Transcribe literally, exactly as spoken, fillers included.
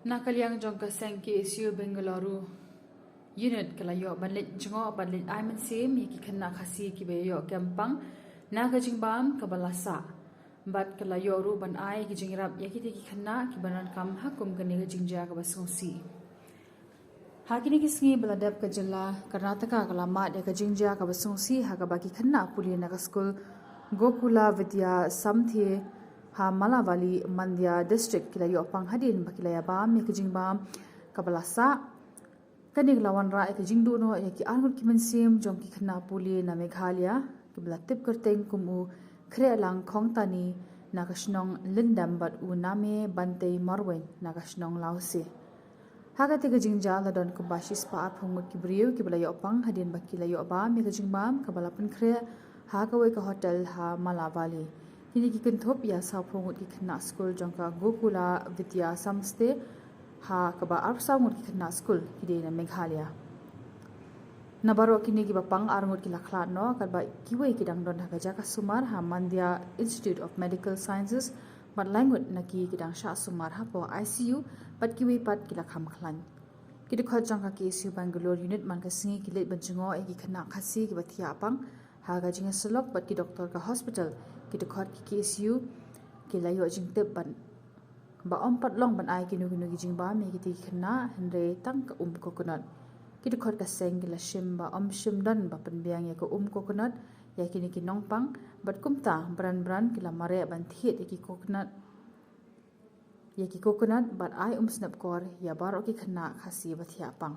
Na ka liang jong ka seng K S U Bengaluru Unit ka la ïoh ban leit jngoh bad leit ai mynsiem ïa ki khynnah Khasi kiba ïoh kem pang na ka jingbam kaba la sah. Bad ka la ïoh ruh ban ai ki jingïarap ïa kita ki khynnah kiba donkam ha kum kane ka jingjia kaba sngewsih. Ha kine ki sngi ba la dep ka jylla Karnataka ka la mad ïa ka jingjia kaba sngewsih ha kaba ki khynnah pule na ka skul Gokula Vidya Samthe ha Malavali, Mandya District ki la ïoh pang hadien ba ki la ïa bam ïa ka jingbam kaba la sah. Kane ka la wanrah ïa ka jingduh noh ïa ki arngut ki mynsiem jong ki khynnah pule na Meghalaya kiba la tip kyrteng kum u Khrialang Khongtani na ka shnong Lyndam bad u Name Bantei Marwein na ka shnong Lawse. Ha kata ka jingjia la don kumba shispah arphew ngut ki briew kiba la ïoh pang hadien ba ki la ïoh bam ïa ka jingbam kaba la pynkhreh ha kawei ka hotel ha Malavali. Kine ki kynthup ïa sawphew ngut ki khynnah skul jong ka Gokula Vidya Samthe ha kaba arphew saw ngut ki khynnah skul ki dei na Meghalaya. Na baroh kine kiba pang, arngut ki la khlad noh katba kiwei ki dang don ha ka jaka sumar ha Mandya Institute of Medical Sciences bad laingut na ki ki dang shah sumar hapoh I C U bad kiwei pat ki la kham khlaiñ. Ki dkhot jong ka K S U Bangalore Unit man ka sngi ki leit ban jngoh ïa ki khynnah Khasi kiba thiah pang ha ka jingïasyllok bad ki doktor ka hospital. Ki dkhot ki K S U ki la ïoh jingtip ban ba ym pat long ban ai kino kino ki jingbam ïa kita ki khynnah hynrei tang ka um coconut. Ki dkhot ka seng ki la shim ba ym shym don ba pynbiang ïa ka um coconut ïa kine ki nongpang bad kumta bran bran ki la mareh ban thied ïa ki coconut ïa ki coconut bad ai um snep kor ïa baroh ki khynnah Khasi ba thiah pang.